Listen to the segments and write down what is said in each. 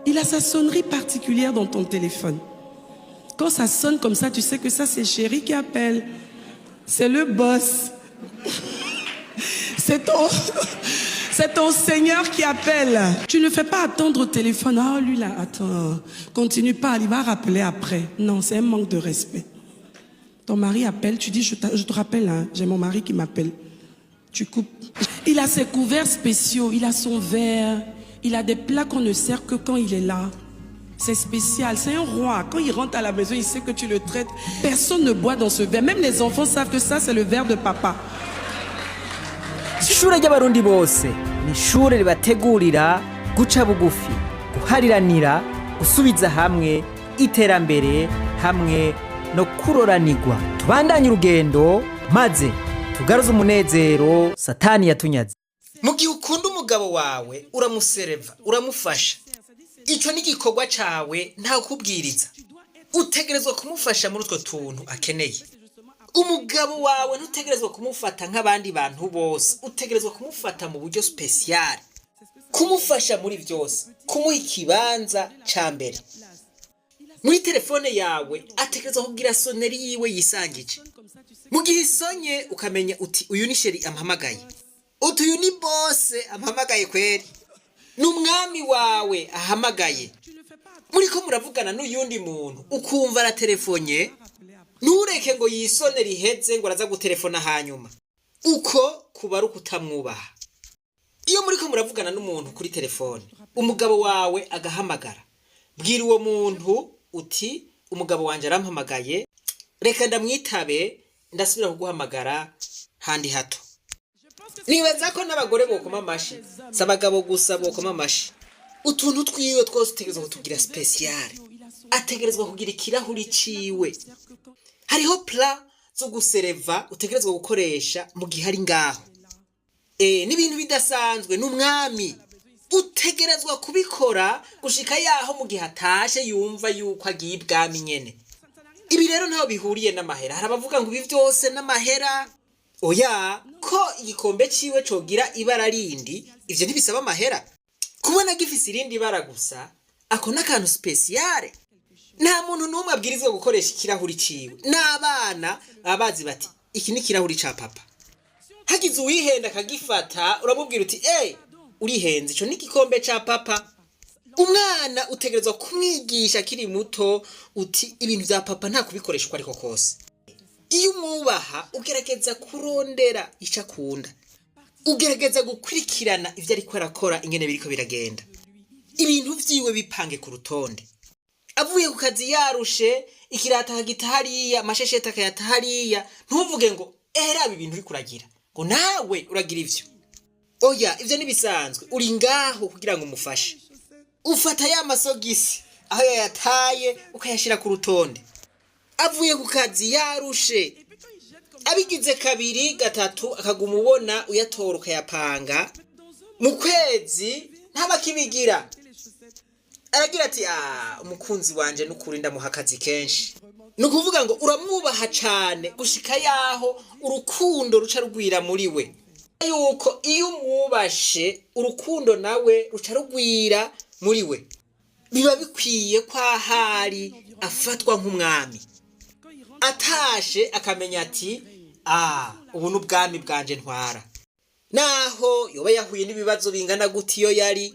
Il a sa sonnerie particulière dans ton téléphone. Quand ça sonne comme ça, tu sais que ça, c'est chéri qui appelle. C'est le boss. C'est ton Seigneur qui appelle. Tu ne fais pas attendre au téléphone. Ah, lui là, attends, continue pas, il va rappeler après. Non, c'est un manque de respect. Ton mari appelle, tu dis, je te rappelle, hein, j'ai mon mari qui m'appelle. Tu coupes. Il a ses couverts spéciaux, il a son verre, il a des plats qu'on ne sert que quand il est là. C'est spécial, c'est un roi. Quand il rentre à la maison, il sait que tu le traites. Personne ne boit dans ce verre. Même les enfants savent que ça, c'est le verre de papa. Ishure ry'Abarundi bose ni ishure ribategurira guca bugufi, guhariranira, gusubiza hamwe, iterambere hamwe no kuroranirwa. Tubandanye urugendo maze tugaruze umunezero Satani yatunyaze. Mu gihe ukunda umugabo wawe, uramusereva, uramufasha. Ico ni igikorwa cawe, nta kubwiriza. Utegerezwa kumufasha muri utwo tuntu akeneye. Umugabo wawe ntutegerezwa kumufata nk'abandi bantu bose, utegerezwa kumufata mu buryo spécial, kumufasha muri byose, kumuha ikibanza ca mbere. Muri telefone yawe ategerezwa kugira sonnerie yiwe yisangije. Mu gihe isonye, ukamenya uti: "Uyu ni chéri ampamagaye", uti: "Uyu ni boss ampamagaye kweri, ni umwami wawe ahamagaye." Muriko muravugana n'uyundi muntu, ukumva aratelefone, ntureke ngo yisone riheze ngo araza gutelefona hanyuma. Uko kuba ari ukutamwubaha. Iyo muriko muravugana n'umuntu kuri telefone, umugabo wawe agahamagara, bwira uwo muntu uti: "Umugabo wanje arampamagaye, reka ndamwitabe, ndasubira kuguhamagara handi hato." Nibaza ko n'abagore bokoma amashi, si abagabo gusa bokoma amashi. Utuntu twiwe twose utegerezwa kutugira spécial. Ategerezwa kugira ikirahuri ciwe. Hariho plat zo gusereva utegerezwa gukoresha mu gihe ari ngaho. N'ibintu bidasanzwe, ni umwami. Utegerezwa kubikora gushika yaho mu gihe atashe yumva yuko agiye ibwami nyene. Ibi rero ntaho bihuriye n'amahera. Hari abavuga ngo ibi byose n'amahera. Oya, ko igikombe ciwe cogira ibara rindi, ivyo ntibisaba amahera. Kubona gifise irindi bara gusa, ako n'akantu spécial. Nta muntu n'umwe abwirizwa gukoresha ikirahuri ciwe. N'abana baba bazi bati: "Iki ni ikirahuri ca papa." Hagize uwihenda akagifata, uramubwira uti: "Eh, urihenze, ico ni igikombe ca papa." Umwana utegerezwa kumwigisha akiri muto uti: "Ibintu vya papa nta kubikoresha uko ariko kose." Iyo umwubaha, ugerageza kurondera ico akunda, ugerageza gukurikirana ivyo ariko arakora, ingene biriko biragenda. Ibintu vyiwe bipange ku rutonde. Avuye ku kazi yarushe, ikirata akagita hariya, amashesheti akayata hariya, ntuvuge ngo: "Raba ibintu uriko uragira", ngo nawe uragira ivyo. Oya, ivyo ntibisanzwe. Uri ngaho kugira ngo umufashe. Ufata ya masogisi aho yayataye, ukayashira ku rutonde. Avuye ku kazi yarushe, abigize kabiri, gatatu, akaguma ubona uyatora ukayapanga, mu kwezi ntabakibigira, aragira ati: "Ah, umukunzi wanje n'ukuri ndamuha akazi kenshi." Ni ukuvuga ngo uramwubaha cane gushika yaho urukundo ruca rugwira muri we. Yuko iyo umwubashe, urukundo nawe ruca rugwira muri we. Biba bikwiye ko ahari afatwa nk'umwami. Atashe akamenya ati: "Ah, ubu ni ubwami bwanje ntwara." Naho yoba yahuye n'ibibazo bingana gute, iyo yari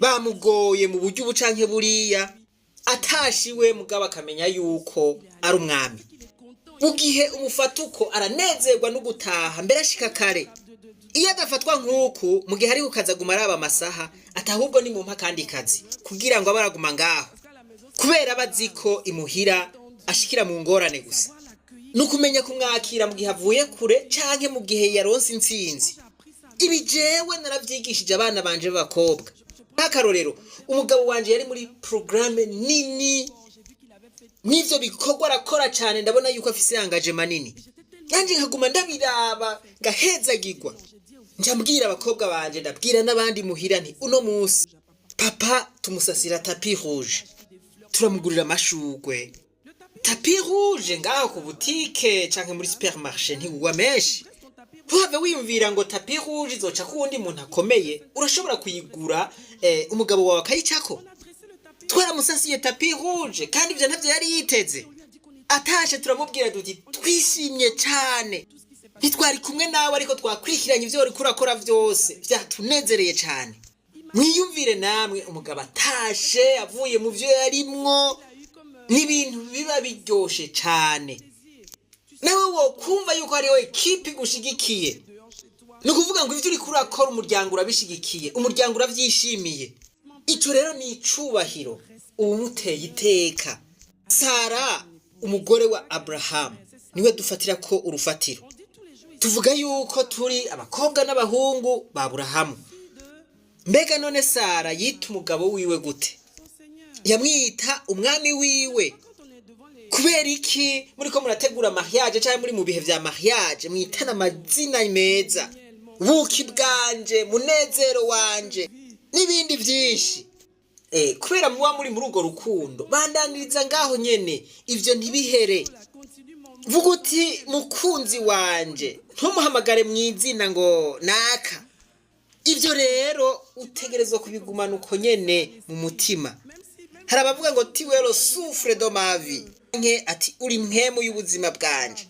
bamugoye mu buryo ubu canke buriya, atashiwe mugabo akamenya yuko ari umwami. Mu gihe umufata uko, aranezerwa no gutaha, mbere ashika kare. Iyo adafatwa nk'uku, mu gihe ari ku kazi aguma araba amasaha, ati: "Ahubwo ni mumpa akandi kazi", kugira ngo abe araguma ngaho, kubera aba azi ko imuhira ashikira mu ngorane gusa. Ni ukumenya kumwakira mu gihe avuye kure canke mu gihe yaronse intsinzi. Ibi jewe naravyigishije abana banje b'abakobwa. Nk'akarorero, umugabo wanje yari muri porogaramu nini n'ivyo bikorwa arakora cane, ndabona yuko afise engagement manini, nanje nkaguma ndabiraba ngahezagirwa. Nja mbwira abakobwa banje, ndabwira n'abandi muhira nti: "Uno munsi papa tumusasira tapis rouge, turamugurira amashugwe." Tapis rouge ngaho ku butike canke muri supermarché ntigugwa menshi. Ntuhave wiyumvira ngo tapis rouge izoca ku wundi muntu akomeye. Urashobora kuyigura, umugabo wawe akayicako. Twaramusasiye tapis rouge, kandi ibyo ntabyo yari yiteze. Atashe turamubwira duti: "Twishimye cyane, ntitwari kumwe nawe, ariko twakurikiranye ibyo wari kurakora byose, byatunezereye cyane." Mwiyumvire namwe umugabo atashe avuye mu byo yarimwo, n'ibintu biba biryoshe cyane. Nawe wo kumva yuko hariho équipe igushigikiye, ni ukuvuga ngo ibyo uri kurakora umuryango urabishigikiye, umuryango urabyishimiye. Icyo rero ni icubahiro uba umuteye iteka. Sara, umugore wa Aburahamu, niwe dufatira ko urufatiro. Tuvuga yuko turi abakobwa n'abahungu ba Aburahamu. Mbega none Sara yita umugabo wiwe gute? Yamwita umwami wiwe. Kubera iki muriko murategura mariage cyangwa muri mu bihe vya mariage mwitana amazina meza, buki bwanje, munezero wanje, n'ibindi byinshi? Kubera muba muri muri urwo rukundo. Bandaniriza ngaho nyene, ivyo ntibihere. Vuga uti: "Mukunzi wanje", ntumuhamagare mu izina ngo naka. Ibyo rero utegerezwa kubigumana uko nyene mu mutima. Hari abavuga ngo "Tu es le souffle de ma vie", nke ati "Uri mpwemu y'ubuzima bwanje".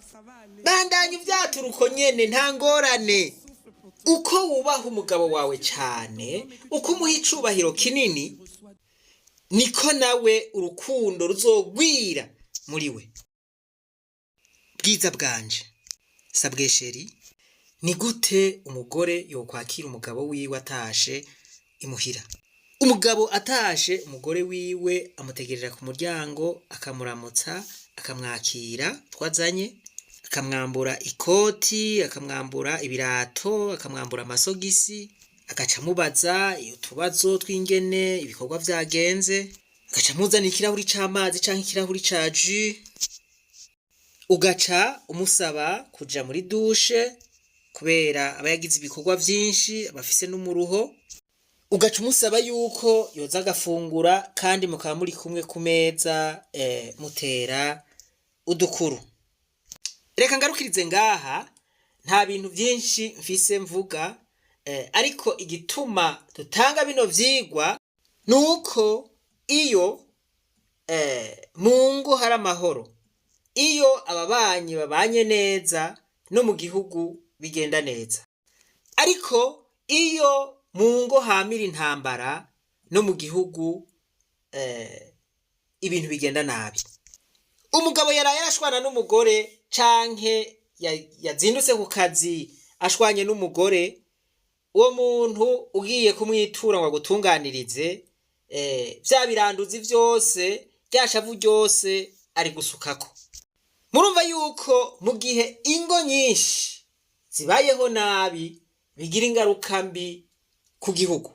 Bandanya uvyatura uko nyene, nta ngorane. Uko wubaha umugabo wawe cyane, uko umuha icubahiro kinini, niko nawe urukundo ruzogwira muri we. Bwiza bwanje, sabwe chéri. Ni gute umugore yokwakira umugabo wiwe atashe imuhira? Umugabo atashe, umugore wiwe amutegerera ku muryango, akamuramutsa, akamwakira twazanye, akamwambura ikoti, akamwambura ibirato, akamwambura amasogisi, agaca amubaza utubazo tw'ingene ibikorwa vyagenze, agaca amuzanira ikirahuri c'amazi canke ikirahuri ca jus, ugaca umusaba kuja muri douche kubera aba yagize ibikorwa vyinshi, aba afise n'umuruho. Ugaca umusaba yuko yoza agafungura, kandi mukaba muri kumwe ku meza, mutera udukuru. Reka ngarukirize ngaha, nta bintu vyinshi mfise mvuga, ariko igituma dutanga bino vyigwa ni uko iyo mu ngo hari amahoro, iyo ababanyi babanye neza, no mu gihugu bigenda neza. Ariko iyo mu ngo hamira intambara, no mu gihugu ibintu bigenda nabi. Umugabo yaraye arashwana n'umugore, canke yazindutse ku kazi ashwanye n'umugore, uwo muntu ugiye kumwitura ngo agutunganirize, vya biranduzi vyose, rya shavu ryose ari gusukako. Murumva yuko mu gihe ingo nyinshi zibayeho nabi, bigira ingaruka mbi ku gihugu.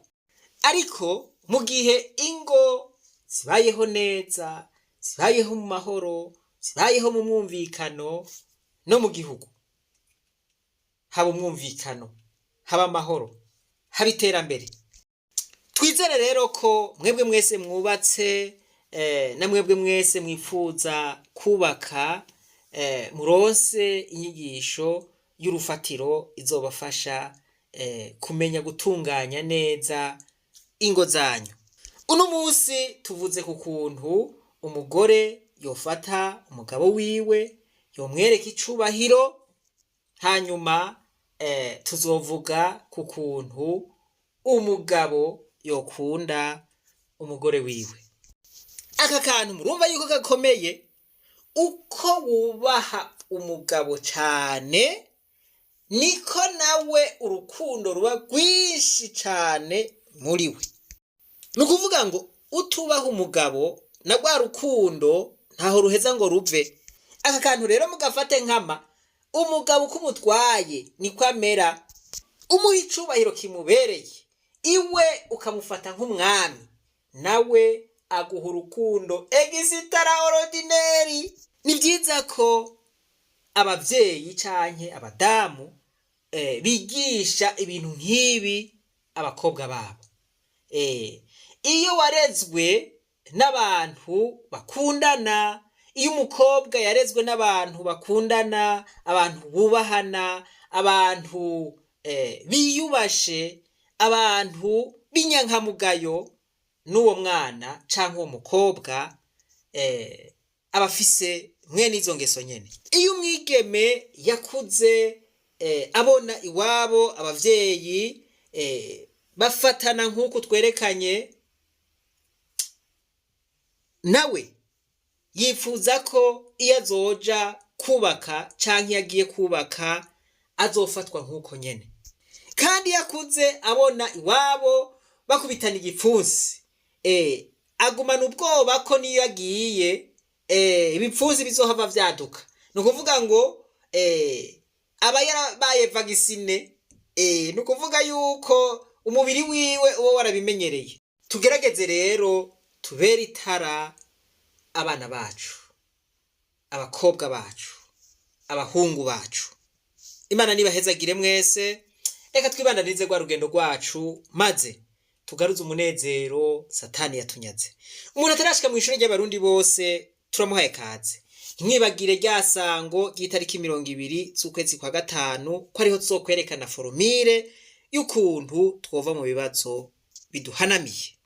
Ariko mu gihe ingo zibayeho neza, zibayeho mu mahoro, zibayeho mu mwumvikano, no mu gihugu haba umwumvikano, haba amahoro, haba iterambere. Twizere rero ko mwebwe mwese mwubatse, na mwebwe mwese mwifuza kubaka, muronse inyigisho y'urufatiro izobafasha kumenya gutunganya neza ingo zanyu. Uno munsi tuvuze ku kuntu umugore yofata umugabo wiwe, yomwereka icubahiro. Hanyuma tuzovuga ku kuntu umugabo yokunda umugore wiwe. Aka kantu murumva yuko gakomeye. Uko wubaha umugabo cane, niko nawe urukundo ruba rwinshi cane muri we. Ni ukuvuga ngo utubaha umugabo, na rwa rukundo ntaho ruheza ngo ruve. Aka kantu rero mugafate nkama. Umugabo uko umutwaye niko amera. Umuha icubahiro kimubereye, iwe ukamufata nk'umwami, nawe aguha urukundo extraordinaire. Ni byiza ko abavyeyi canke abadamu bigisha ibintu nk'ibi abakobwa babo. Iyo warezwe n'abantu bakundana, iyo umukobwa yarezwe n'abantu bakundana, abantu bubahana, abantu biyubashe, abantu b'inyankamugayo. n'uwo mwana cyangwa uwo mukobwa aba afise mwene izo ngeso nyene. Iyo umwigeme yakuze abona iwabo abavyeyi bafatana nk'uko twerekanye, nawe yifuza ko iyo azoja kubaka canke iyo agiye kubaka azofatwa nk'uko nyene. Kandi iyo akuze abona iwabo bakubitana igipfunsi, agumana ubwoba ko niyo agiye ibipfunsi bizohava vyaduka. Ni ukuvuga ngo aba yarabaye vagisine, ni ukuvuga yuko umubiri wiwe uba warabimenyereye. Tugerageze rero tubere itara abana bacu, abakobwa bacu, abahungu bacu. Imana nibahezagire mwese. Reka twibandanirize rwa rugendo rwacu, maze tugaruze umunezero Satani yatunyaze. Umuntu atarashika mu ishuri ry'Abarundi bose turamuhaye kaze. Ntimwibagire rya sango ry'itariki 20 z'ukwezi kwa gatanu, ko ariho tuzokwerekana formule y'ukuntu twova mu bibazo biduhanamiye.